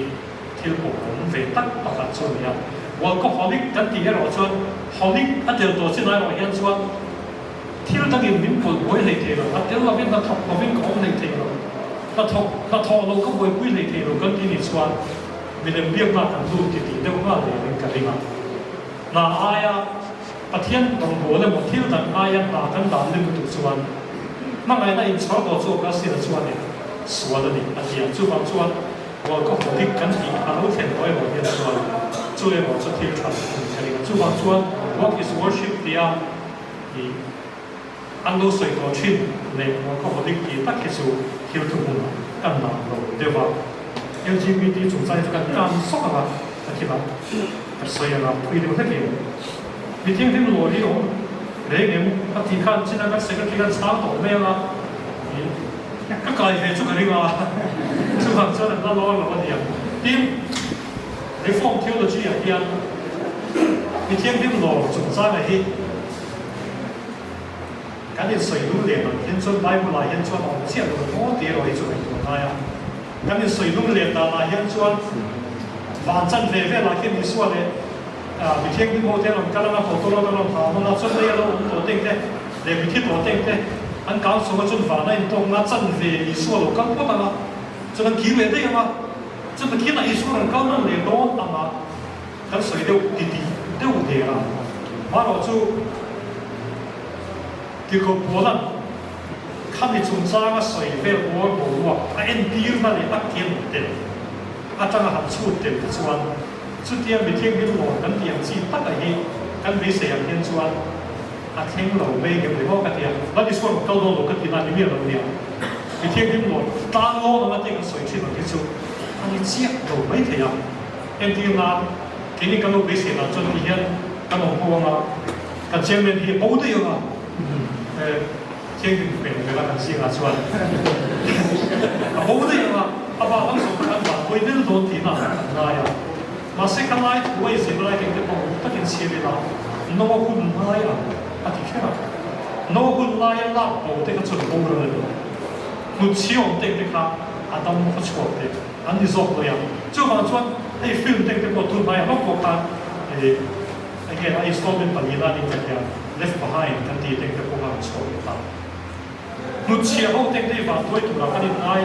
thil pawmawm ve tak pakhat chu a nia. Workaholic kan tih erawh chuan holic a tel tawh chin erawh hian chuan Thil dangin min pawlh buai hlei thei lo, a tel lovin hnathawk lovin ka awm hlei thei lo, hnathawk hnathawh lo ka buaipui hlei thei lo kan ti nih chuan milem biakna kan lut ti tih deuh nghal leh ka ring a. Hna aia Pathian rawngbâwl emaw thil dang aia hna kan dan lem lutuk chuan hmangaihna inchhawr tawh chu Augustine-a chuanin sual a ni a ti a, chuvang chuan workaholic kan tih a lo thlen tawh erawh hian chuan chu erawh chu thil tha a ni ka ring a, chuvang chuan work is worship tia I an lo sawi tawh thin leh workaholic tih tak hi chu thil thuhmun kan lam lo deuh a. LGBT chungchang hi chu kan tan sawk ang a, ka thil a ka sawi ang a, phui deuh hlekin mi thianghlim lawr hi awm reng em a tih khan chin a kan secretary khan chhang tawh mai ang a, i ka kai ve chu ka ring a, chuvang chuan an la lawr lo a nia. Tin, Reform theology ah hian mi thianghlim lawr chungchanga hi kan insawi lung leh ang hian chuan Bible ah hian chuan a awm chiah lo maw tih erawh hi chu ngaihtuah ngai a. Kan insawi lung leh dan ah hian chuan van chan ve vel ah khian Isua leh mi thianghlim ho te an rawn kal ang a, tawtawrawt an rawn hau ang a, chuan lei a lo awm tawh teng te leh mithi tawh teng te an kang chho a, chuan van a intawkna chan ve Isua lo kal phawt ang a, chuan an kir leh daih ang a. Chuta khian a Isua rawn kal nawn leh dawn anga kan sawi deuh titih deuh der a. Marawh chu Tirhkoh Paula'n khami chungchanga sawi vel bawr boruak a entirna leh a ken tel atanga han chhut tel te chuan chutia mi thianghlim lawm kan tih ang chi taka hi kan beisei ang hian chuan a thleng lo mai ngem le maw ka ti a. Lal Isua rawn kal dawn lo ka ti na ni miah lo nia. Mi thianghlim lawm tlang lawn anga tih kan sawi thin ang hi chu a ni chiah lo mai thei a. Entir nan keini kan lo beisei dan chuan ti hian kan awm ho anga kan chairman hi a bo daih anga thianghlim hmel vel a kan zingah chuan a bo daih anga a bak ang zawng kha an vanbuai nel dawn tihna kan ngai a. Mahse ka lai thu a i zir lai reng te pawh uluk takin chhiar ila no a hun lai ang a ti kher a. No a hun laia lak bo te kha chuan boral a ni. Hnutchhiawm teng te kha a dam khaw chhuak te an ni zawk lawih a. Chuvang chuan hei film teng te pawh tun hmaiah lawk pawh khan ih enge a installment palina a nih tak hian Left Behind kan tih teng te pawh kha an chhuak leh ta. Hnutchhiah ho teng te i vantuai turah kan inngai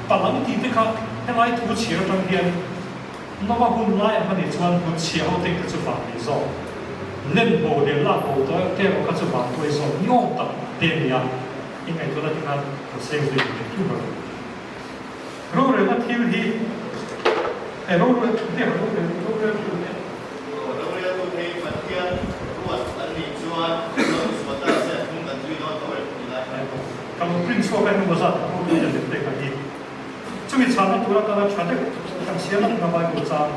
palh ang tih te kha helai thu chhiar atang hian Nova hun lai ang a nih chuan hmutchhia ho teng te chu vang ni zawk. Len bo leh lak bo te erawh kha chu vang tuai zawk ni awm tak te a ni a, i ngaihtuahna te khan lo seng zui ve thei ber. Rorelna thil hi e rorel te a rorel rorel thil te. Roreltu hi Pathian ruat an nih chuan lo insual ta se an hnung kan zui dawn tho em ti lai khan. Ka lo print chhuak a hnu zat ka lo lem pek a hi. Chumi chhanna tura kala tha deuh kan chhiar lawk na Bible chang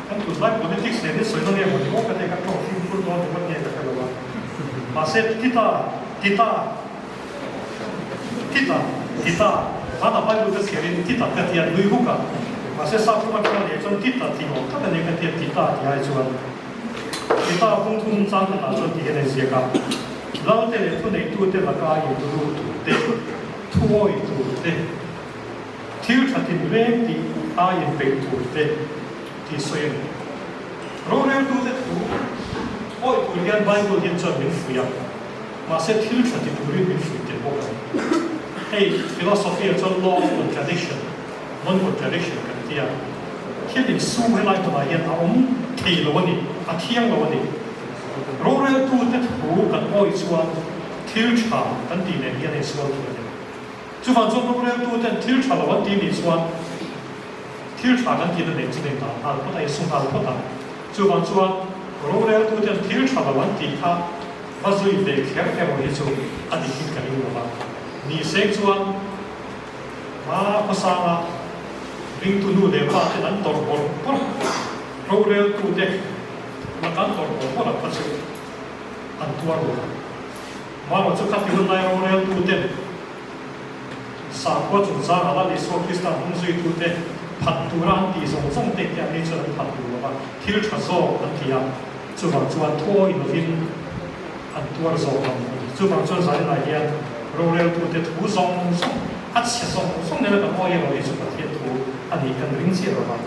kan tunlai politics nen hi sawi na nge maw ni aw ka ti a, ka tawng fimkhur dawn ringawt nge ka hre lo a. Mahse Tita, Tita. Tita, Tita, hmanah Bible ka chhiarin Tita ka ti a, nui huk a. Mahse sap thuma ka leh chuan Tita tih awm tak a nia ka ti a, Tita tih ai chuan Tita kawng thum chang khatah chuan ti hian a inziak a, Lalte leh thuneitute laka inturuk tur te, thuawi tur te, thil tha tinreng tih a inpeih tur te tih sawi a ni. Roreltute thu awih tur hian Bible hian chuan min fuih a, mahse thil tha ti turin min fuih tel bawk a ni. Hei philosophy ah chuan law of contradiction, non-contradiction kan ti a, thil insum helai hmunah hian a awm thei lo a ni, a thiang lo a ni. Roreltute thu kan awih chuan thil tha kan tih nen hian a insual thei a ni. Chuvang chuan roreltuten thil tha lo an ti nih chuan thil tha kan tihna nen chu nen dan nghal phawt a, insum nghal phawt a. Chuvang chuan roreltuten thil tha lo an tih kha va zui ve kher erawh hi chu a dikin ka ring lo va. Ni seng chuan hma khawsanga ringtu nu leh pa ten an tawrh bawrh bawrh roreltute laka an tawrh bawrh bawrh ang kha chu an tuar lo vang. Marawh chu khati hun lai roreltuten sakhua chungchangah Lal Isua Krista hnung zuitute phat tura an tih zawng zawng te hi anni chuan an phat duh lo va, thil tha zawk an ti a, chuvang chuan thuawi lovin an tuar zawk ang a ni. Chuvang chuan Zaninah hian roreltute thu zawng zawng, a chhe zawng zawng nena kan awi erawh hi chu Pathian thu a nih kan ring chiah lo va.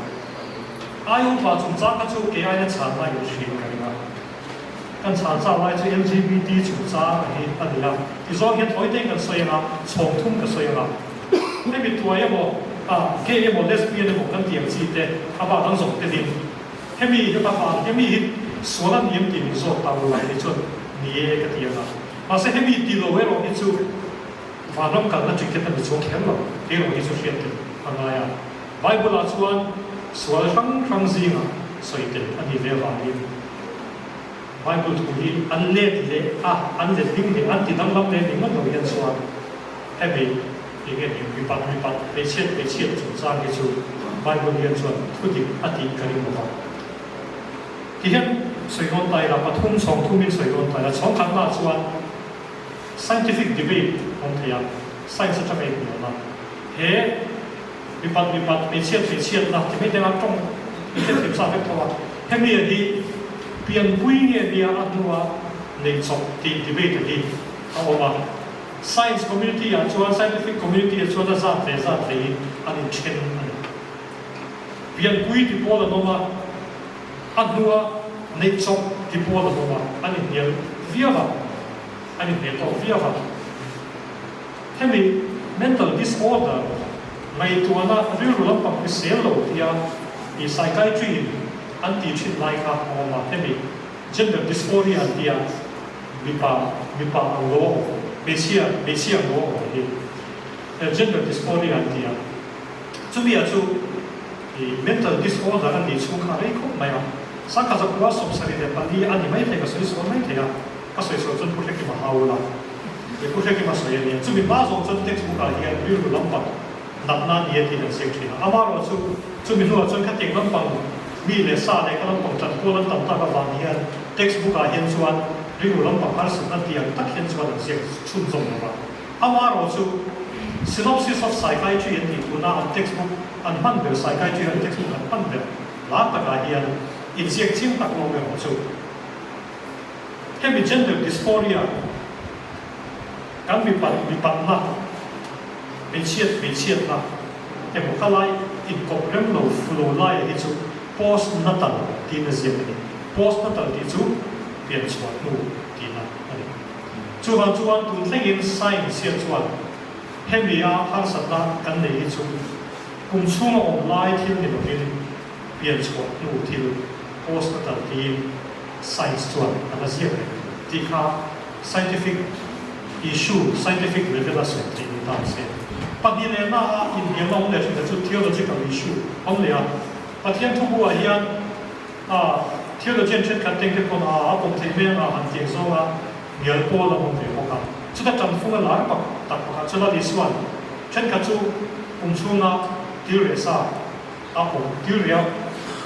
Ai upa chungchang kha chu kei aina chhanna in hrin ka ring a. Kan chhan chau lai chu LGBT chungchang hi a ni a, tizawng hian thawi te kan sawi anga, chhawng thum ka sawi anga, hemi tuai emaw, ah, gay emaw, lesbian emaw kan tih ang chi te a bak an zawng telin hemi hi a vang, hemi hi sual a ni em tih min zawt ta lo lai hi chuan ni e ka ti anga, mahse hemi ti lo erawh hi chu vanram kalna ticket a ni chuang kher lo, kei erawh hi chu hriat tel a ngai a, Bible ah chuan sual hrang hrang zingah sawi tel a ni ve avangin. Bible thu hi an let leh a, an let ding leh, an ti danglam leh ni ngawt lo hian chuan hemi eng nge ni mipat mipat hmeichhiat hmeichhiat chungchang hi chu Bible hian chuan thu dik a tih ka ring lo va. Ti hian sawi dawn ta ila, pathum chhawng thumin sawi dawn ta ila, chhawng khatnaah chuan scientific debate awm thei a, science atanga inhnialna he mipat mipat hmeichhiat hmeichhiatna ti mai teng a tawng hmeichhiat thiam sa vek tho a, hemi a hi pianpui nge nia a hnua nei chawp tih debate a hi a awm a, science community ah chuan scientific community ah chuan a zat ve zat ve in an inthen a ni. Pianpui ti pawl an awm a, a hnua neih chawp ti pawl an awm a, an inhnial viau a, an inhnial tawk viau a. Hemi mental disorder ngaihtuahna rilru lampang hrisel lo tia i psychiatry in an tih thin lai kha a awm a, hemi gender dysphoria an tia mipa mipa ang lo a awm, hmeichhia hmeichhia ang lo a awm hi gender dysphoria an tia. Chumi ah chu i mental disorder a nih chhung kha rei khawp mai a, sangkhat zakua 74 a ni maithei ka sawi sual maithei a. Ka sawi sawi chuan Pu Hrekima hau la, he Pu Hrekima sawi a nia. Chumi hma zawng chuan textbook ah hian rilru lampang natna a ni a tiin an ziak thin a. Amaherawh chu chumi hnuah chuan khatiang lampang mi leh sa leh ka lampang tan kual an tam tak avang hian textbook ah hian chuan rilru lampang harsatna ti ang tak hian chuan an ziak chhunzawm lo va. Amaherawh chu Synopsis of Psychiatry an tih tuna an textbook an hman ber psychiatry an textbook an hman ber lar takah hian inziak chiang tak lawm erawh chu. Hemi gender dysphoria kan mipat mipatna, hmeichhiat hmeichhiatna emaw ka lai inkawp rem lo fu lo laia hi chu postnatal tiin a ziak a ni. Postnatal tih chu pian chhuah hnu tihna a ni. Chuvang chuan tun thlengin science hian chuan hemi a harsatna kan nei hi chu kum chhunga awm lai thil ni lovin pian chhuah hnu thil postnatal tiin Science chuan a la ziak reng tih kha scientific issue, scientific level a sawi theih ni ta se. Pahnih leh na a inhnialna awm leh thin chu theological issue awm leh a. Pathian thubu ah hian a theologian thenkhat teng te pawn a a pawm theih mai anga han tiang zawnga hnial pawl a awm ve bawk a. Chuta tanfung a lar pak tak pakhat chu Lal Isua'n thenkhat chu kum chhunga thil reh sa a awm til reh a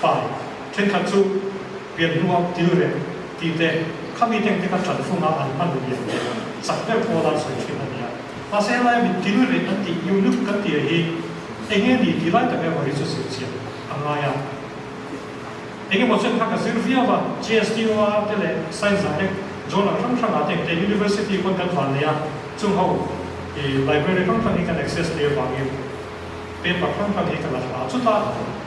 pai thenkhat chu pian hnua til reh tih te khami teng te kha tanfung a an hman lian leh chak ber pawl a sawi thin a ni a. Mahse helai mi til reh an tih eunuch kan tih hi eng nge ni tih lai tak erawh hi chu zir chiah a ngai a. Eng emaw chuan kha ka zir viau a, GSTOR te leh Science Direct journal hrang hrangah te engte University pawn kan van nei a, chung ho library hrang hrang hi kan access thei avangin paper hrang hrang hi ka la thla a. Chutah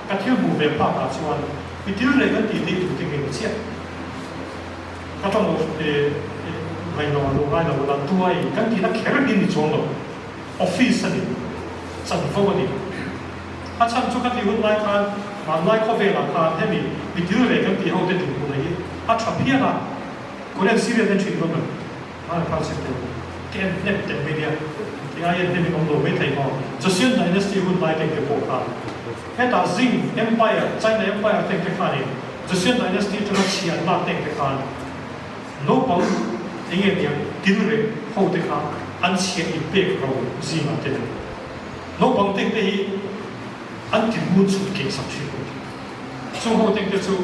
ka thil hmuh ve phakah chuan mi til reh kan tih te hi tute nge ni chiah? Ka tawng ngaihno a lo ngai lo la, tuai kan tihna kher hi ni chuang lo, office a ni, chanvo a ni. A chhan chu ka tih hun lai khan hmanlai khawvelah khan hemi mi thil reh kan tih ho te dinhmun hi a tha phian a, Korean serial en thin dawn lo, hmanah khan zir teh ka en hnep teh mai nia, ti ai en hnem in awm lo mai thei maw, Joseon Dynasty hun lai teng te pawh khan hetah Jing Empire, China Empire teng te khanin Joseon Dynasty atanga chhia an lak teng te khan naupang eng nge niang thil reh ho te kha an chhia inpek ro zingah te leh Naupang teng te hi an ti hmun chhut keng sak thin lo. Chung ho teng te chu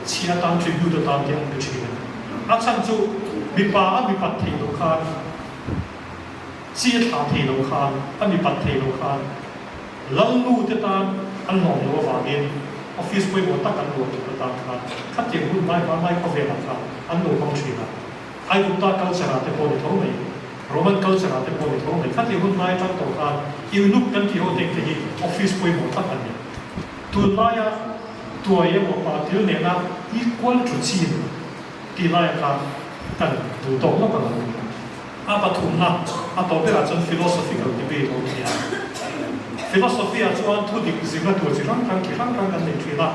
chhi atan tribute atan te an pe thin a. A chhan chu mipa a mipat thei lo khan, chi a thlah thei lo khan, a mipat thei lo khan Lalnu te tan an lawm lo avangin office pawimawh tak an luah tur atan khan khatiang hun lai hmanlai khawvelah khan an lo hmang thin a. Aigupta culture ah te pawh ni tho mai, Roman culture ah te pawh ni tho mai, khati hun lai atang tawh khan eunuch kan tih ho teng te hi office pawimawh tak an ni. Tunlaia tuai emaw pa thil nena equal to chin tih laia khan kan duh tawk lawk ang a. A pathumna a tawh berah chuan philosophical debate a awm thei a. Philosophy ah chuan thudik zirna tur chi hrang hrang, ki hrang hrang kan nei thin a.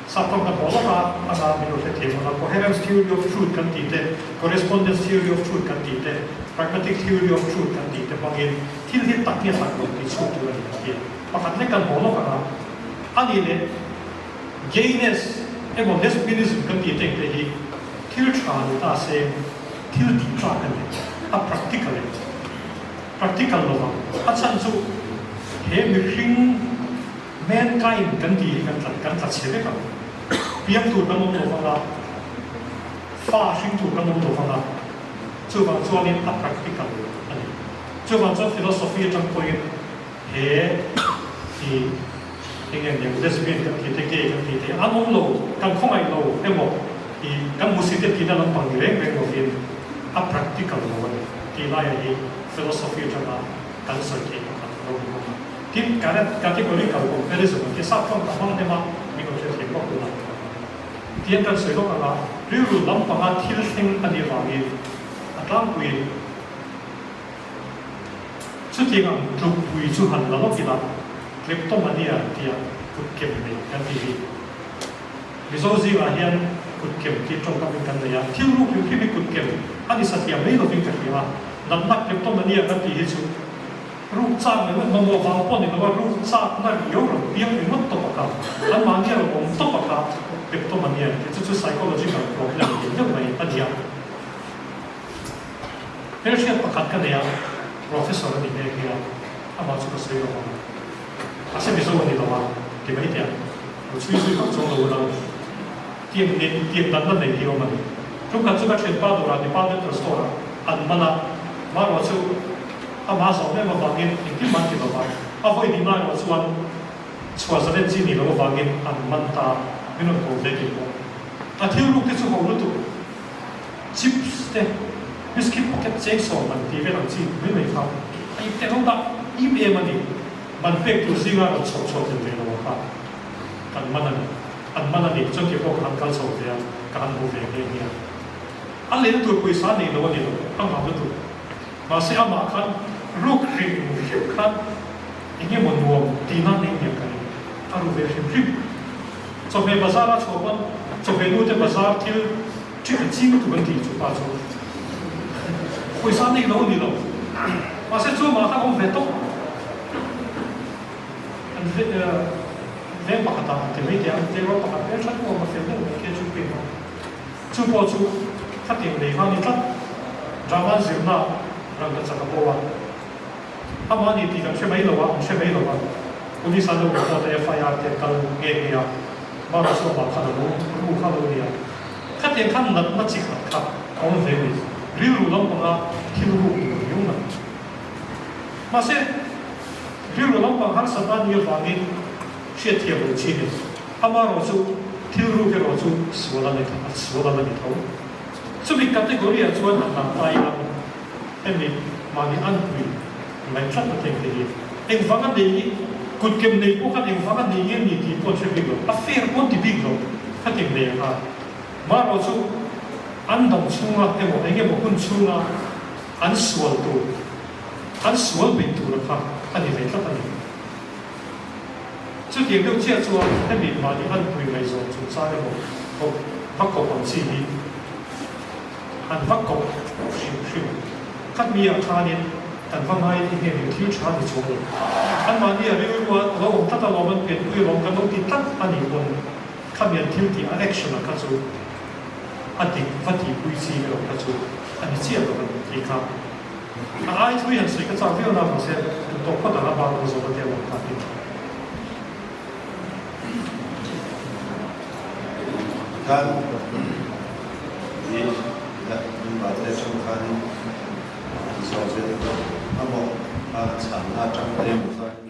Saptawng kan haw lawk a, a zan min rawn hrethiam ang a, Coherence theory of truth kan tih te, Correspondence theory of truth kan tih te, Pragmatic theory of truth kan tih te hmangin thil hi tak nge tak lo tih chhuk tur a ni a ti a. Pakhat lek kan haw lawk ang a, a nih leh gayness emaw lesbianism kan tih teng te hi thil tha ni ta se thil tih tlak a ni, a practical em? Practical lo vang. A chhan chu he mihring Mankind kan tih hi kan tla kan tla chhe vek ang. Piang tur kan awm lo vang a, fa hring tur kan awm lo vang a, chuvang chuanin a practical a ni. Chuvang chuan philosophy atang pawhin he hi eng nge niang lesbian kan tih te, gay kan tih te an awm lo, kan khawngaih lo emaw i kan hmusit te tihna lampang ni reng reng lovin a practical lo a ni tih laia hi philosophy atanga kan sawi theih pakhat a lo ni bawk a. Tin, categorical comparison ang khi sap tawng ka hmang hnem a, min rawn hrethiam bawk tuna. Tiang kan sawi lawk anga rilru lampanga thil thleng a nih avangin a tlangpuiin chutiang ang tlukpui chu han la lawk ila kleptomania tia kutkem nei kan tih hi. Mizo zingah hian kutkem tih tawngkamin kan nei a, thil ruk hrim hrim hi kutkem a ni sathiam mai lovin ka hria a, natna kleptomania kan tih hi chu Ruk chak ringawt mamawh vang pawh ni lo a, ruk chakna riau rawn piang ringawt tawp a kha, anmahni a rawn awm tawp a kha kleptomania an ti. Chu chu psychological problem tih deuh mai a ni a. Hmelhriat pakhat ka nei a, professor a ni nghe nghe a, amah chu ka sawi lo ang. Mahse Mizo a ni lo a, ti mai teh ang. Lo chhui zui vak chuang lo ula, tiang nei tiang danna nei hi awm a ni. Tumkhat chu ka thianpa dawrah departmental store ah an man a, marawh chu Amah zawh em avangin engtin man ti lova, a vawi hnih lai erawh chuan chhuah zalen chi nih loh avangin an man ta min rawn ko ve tih pawh. A thil ruk te chu ho lutuk, chips te, biscuit packet cheng sawm man tih vel ang chi mai mai kha a ip teh lo dah im em a ni. Man pek tur zinga rawn chhoh chhuah tel ve lo ang kha kan man a ni. An man a ni chuan kei pawh ka han kal chho ve a, ka han hmu ve nghe nghe a. A lehna tur pawisa nei lo a ni lo, a ngah lutuk. Mahse amah khan ruk hrim hrim khan eng emaw nuam tihna nei hmel ka ni. A ru ve hrim hrim. Chawhmeh bazar a chhuah pawn chawhmeh nu te bazar thil ṭhi a ching lutuk an tih chu pa chu pawisa nei lo a ni lo. Mahse chu amah khan a awm ve tawp. An veng pakhatah an ti mai teh a, an tleirawl pakhat hmelṭha deuh a awm a fel deuh mai khi a chu pin a. Chu pawh chu khatiang nei kha a ni tlat. Drama zirna rangka chak a bo a, amah a ni tih kan hre mai lo a, an hre mai lo a. Police an lo report a, FIR te an kal nghe nghe a, Mara chu amah khan a lo ru kha lo nia. Khatiang khan natna chi khat kha a awm ve a ni. Rilru lampanga thil ruk tur riau nat. Mahse, rilru lampang harsatna a nih avangin hriatthiam loh chin in amaherawhchu thil ruk erawh chu sual a ni sual a la ni tho. Chumi category ah chuan han dah ta ila hemi mahni anpui ngaihtlat na theng te hi engvang a nei hi kutkem nei pawh khan engvang a nei nge ni tih pawh an hre bik lo, a fair pawh an ti bik lo khatim nei ang khan. Maherawhchu an dam chhunga emaw eng emaw hun chhunga an sual tur, an sual beih tura kha a ni ve tlat a ni. Chutiang deuh chiah chuan hemi mahni anpui ngaihzawn chungchang emaw kawp va kawp ang chi hi an va kawp hrim hrim. Khat mi ah khanin kan va ngai hi nge ni thil tha ni chuang lo. Anmahni a rilru a lo awm tlat alawm an pianpui alawm kan lo ti tlat a nih pawn khami an thil tih a action ah kha chu a dik va tihpui chi erawh kha chu a ni chiah lo a ni tih kha a ai thui han sawi ka chak viau na mahse duh tawh phawt ang a bak ang zawh a tia lo kha ti. Khan i la min te atang khanin an zawh zel tawh a maw a chhanna atang te emaw khan.